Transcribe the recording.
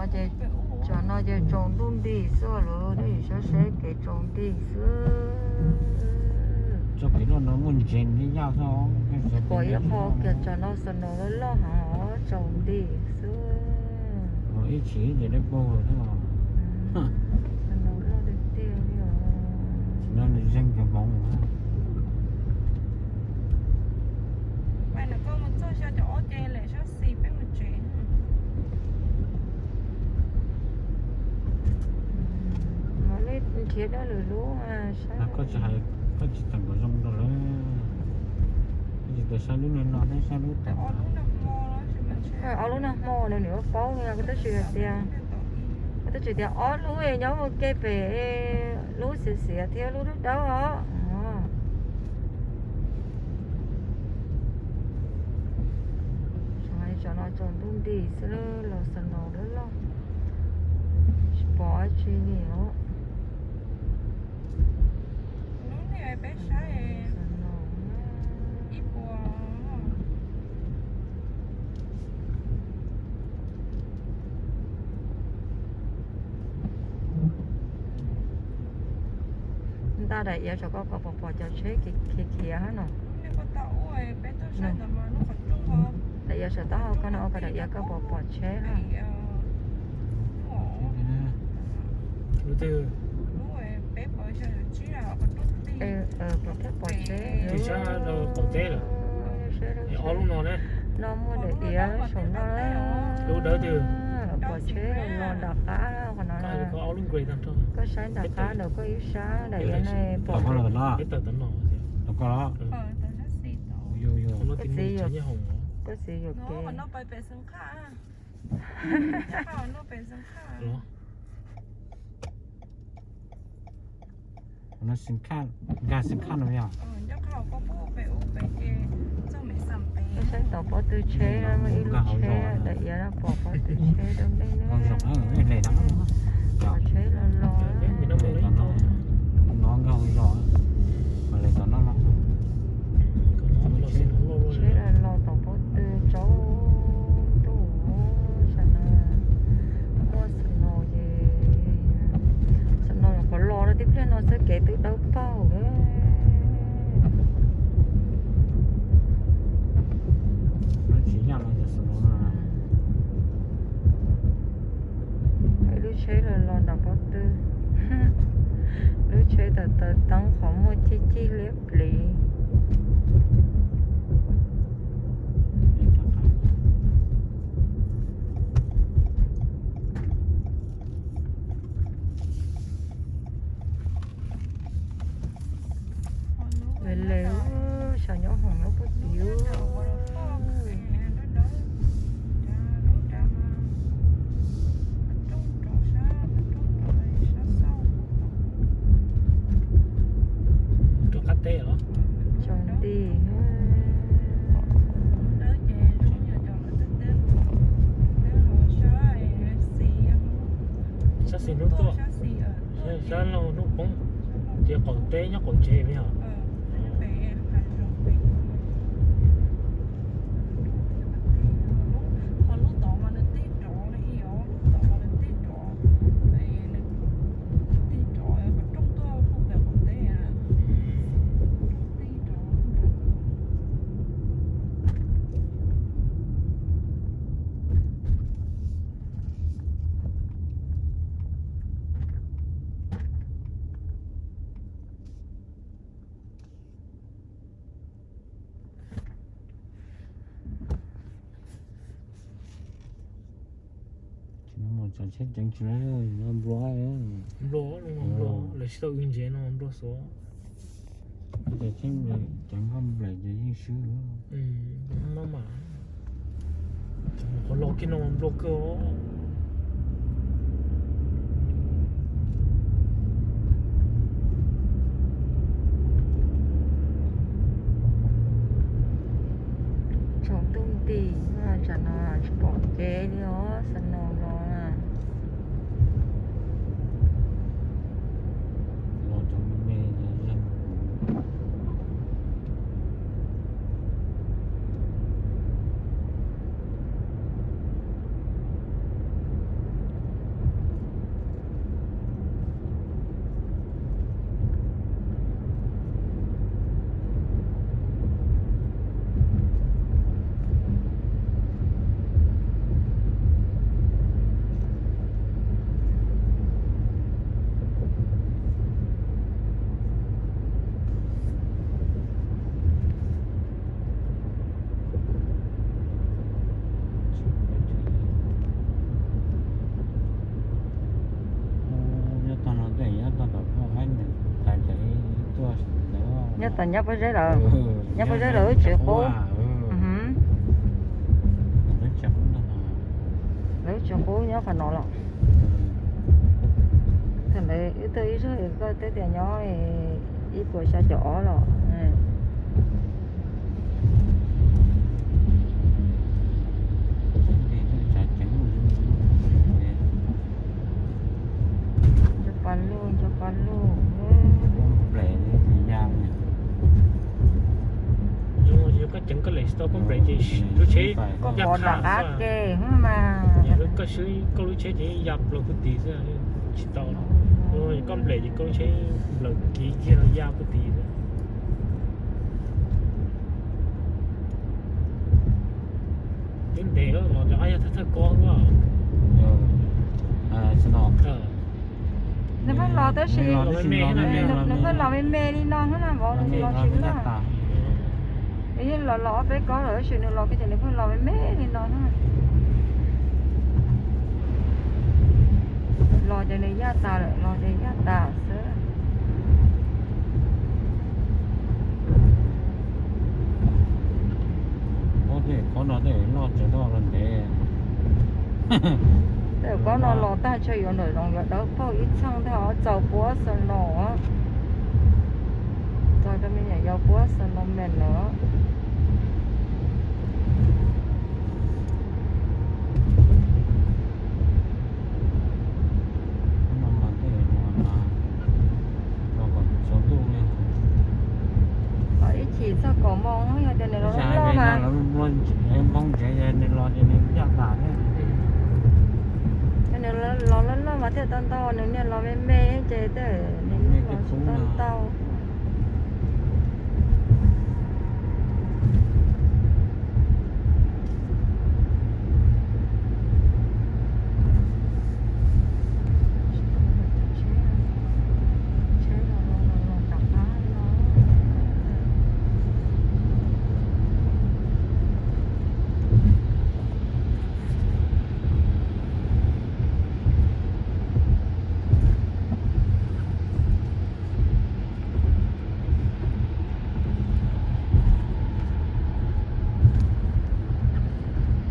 Ces tsam no ces tsaus ntuj nti xwb lawm, nej saib saib kev tsaus nti xwb. Txoj kev loj no muaj ntses thiab yaj xwb. Pom ib qho kiag tsam no snow loj loj heev, tsaus nti xwb. Ib chim ces dawb paug xwb. Snow loj tiag tiag li os. Tsis no nws zeeg cov hmoov. Mas nws koj mus txog xyov cov ob ce lem sab xis peb mus tsev. Nrhiav dab lwm lub. Koj tsis hais, koj tsis teem kom zoo rau lawv. Koj tsis tau saib lub niag no thiab saib lub tawm. Ob lub nag hmo no nws ua paub li, koj twb tsis hais tias, koj twb tsis tias ob lub nyob ua ke pem, lub xiav xiav thiab lub dawb dawb os. Tsam no tsaus ntuj nti xwb los snow loj loj, tsis pom dab tsi li os. Ntaj daim iav saum koj kom pom pom cov tsheb khiav khiav hab no. Daim iav saum taub hau koj no ua kom daim iav koj pom pom tsheb hab. Pom thiab pom tsheb. No muaj daim iav saum no. Pom tsheb los nram qab qhov no. Koj saib nram qab ntawm koj ib sab daim iav no pom. Koj txiv yuam kev. Nkag xeem khaj no yog. Saib tom pob tw tsheb, muaj ib lub tsheb daim iav no pom pob tw tsheb rau nej na. Tsheb los los. Tsheb los los tom pob tw tsaus ntuj, tam no muaj snow ces, snow nyuam qhuav los rau tib pliag no xwb kev twb dawb paug lawm. Ib lub tsheb los los nram pob tw, lub tsheb tawm taws toob qhov muag cig cig liab pliv. Le le, xyov nyob hoom nyob puag tid. Rau qab teb los? Tsaus nti. Sab xis hnub tuaj, sab laug hnub poob, ces qaum teb nyob qaum tsev me os. Tsis no mus txog tsheb ceev tsis no nplua, nplua, lawv tsis tau wb ntsev no nplua xuav. Ces tsheb ceev haj nplaim ces yeej swb. Qhov los kiag no nplua kawg. Tsaus ntuj nti, tsam no tsis pom kev li os, snow los na. Nyob tom nyob Pob Zeb lawm, nyob Pob Zeb lawm wb tsis qub. Lawv tsis qub nyob qhov no los. Thaum ntawd wb tuaj ib zaug koj twb tias nyob ib puas xya caum ob los. Nco pa luj, nco pa luj. Yog koj ceev koj lem tsis tau koj nplem ces lub tsheb ya tham xwb. Koj swb koj lub tsheb ces ya plaws puag tid xwb, tsis tau. Koj nplem ces koj lub tsheb nplawm kiv kiag ya puag tid xwb. Twb ntev los cov qab yog thawj thawj kob. Nws pheej los tab sis nws pheej los me me li no na vauv, nws los tsis loj. Nws yeej los los ob peb kob lawm tab sis nws los kiag ces nws pheej los me me li no na. Los ces nws yaj tas lawm, los ces yaj tas xwb. Kob no tej loj tsev loj los ntev. Tej kob no los tag nrho yuav nram zoov yuav dawb paug ib txheej ntag, txaus puab xas los. Txaus rau me nyuam yaus puab xas los meem lawm. Ib chim txog kaum moos yog tias nws los loj mas, nplooj ntsev nws los ces nws yaj tas thiab. Nws los loj loj mas thiaj tau ntau, nws niag los me me ces tej nws los tsis tau ntau.